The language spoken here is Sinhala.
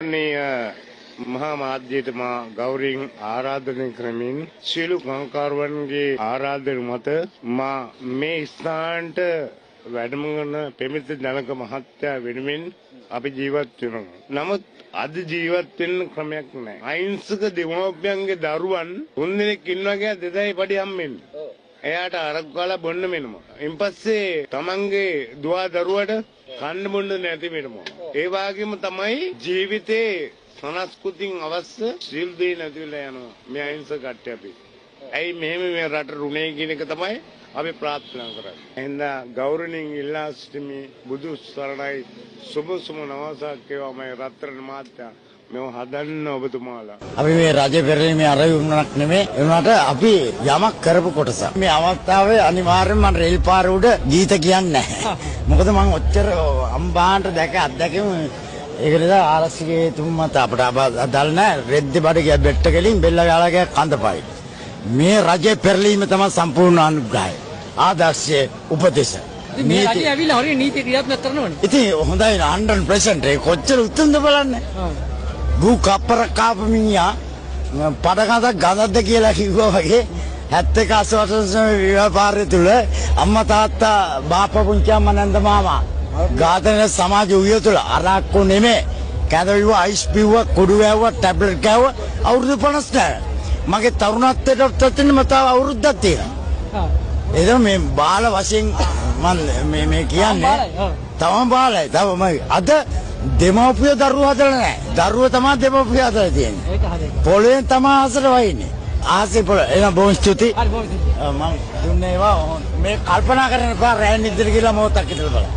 ගෞරවනීය මහා මාධ්‍යයට මා ගෞරවයෙන් ආරාධනය කරමින් සියලු කංකාරුවන්ගේ ආරාධනය මත මා මේ ස්ථානට වැඩම කරන පෙමිත ජනක මහත්තයා වෙනුවෙන් අපි ජීවත් වෙනවා. නමුත් අද ජීවත් වෙන්න ක්‍රමයක් නැහැ. අහිංසක දෙමව්පියන්ගේ දරුවන් තුන්දෙනෙක් ඉන්නවා කියලා දෙදයි පඩි හම්බෙන්නේ. එයාට අරක් කාලා බොන්න වෙනවා. ඉන්පස්සේ තමන්ගේ දුවා දරුවට කන්න බොන්න නැති වෙනවා. ඒ වගේම තමයි ජීවිතේ සංස්කෘතින් අවශ්‍ය සිල් දේ නැති වෙලා යනවා. මේ අහිංසක කට්ටිය අපි. ඇයි මෙහෙම මේ රට රුණේ කියන එක තමයි අපි ප්‍රාර්ථනා කරන්නේ. එහෙනම් ගෞරවණීය ඉල්ලා සිටිමි, බුදු සරණයි, සුබ සුබ නවසක් වේවා මේ රත්තරන් මහත්තයා. මේව හදන්න ඔබතුමාලා. අපි මේ රජ පෙරළීමේ අරමුණක් නෙමෙයි. ඒ වුණාට අපි යමක් කරපු කොටසක්. මේ අවස්ථාවේ අනිවාර්යෙන්ම මම රේල් පාර උඩ ගීත කියන්නේ නැහැ. මොකද මං ඔච්චර අම්බාන්ට දැක අත්දැකීම ඒක නිසා ආරක්ෂක හේතුන් මත අපට අදාළ නැහැ. රෙද්ද බඩ ගියා බෙට්ට කෙලින් බෙල්ල ගාලා ගියා කඳ පයි. මේ රජ පෙරළීම තමයි සම්පූර්ණ අනුග්‍රහය. ආදර්ශය උපදේශ. මේ රජය ඇවිල්ලා හරිය නීති ක්‍රියාත්මක කරනවනේ. ඉතින් හොඳයි 100% ඒ කොච්චර උතුම්ද බලන්න. ගු කප්පර කාපු මිනිහා පඩ කඳක් ගඳක්ද කියලා කිව්වා වගේ 71 88 ව්‍යාපාරය තුල අම්මා තාත්තා බාප්පා පුංචි අම්මා නන්ද මාමා ඝාතන සමාජ උය තුල අරක්කු නෙමෙයි කැඳ බිව්වා, අයිස් බිව්වා, කුඩු වැව්වා, ටැබ්ලට් කෑවා අවුරුදු 59. මගේ තරුණත්වයට තත්ත්වෙන්න මත අවුරුද්දක් තියෙනවා. ඒක මේ බාල වශයෙන් මම මේ මේ කියන්නේ තවම බාලයි. තවම අද දෙමව්පිය දරුවෝ හදලා නැහැ. දරුවෝ තමයි දෙමව්පිය හදලා තියෙන්නේ. ඒක හරියි. පොළවෙන් තමයි අහසට වහින්නේ. අහසේ පොළොව. එහෙනම් බොහොම ස්තුතියි. හරි, බොහොම ස්තුතියි. මම දුන්නේ ඒවා මේ කල්පනා කරන්න එපා, රැ නිද්දට ගිහලා මොහොතක් හිටලා බලන්න.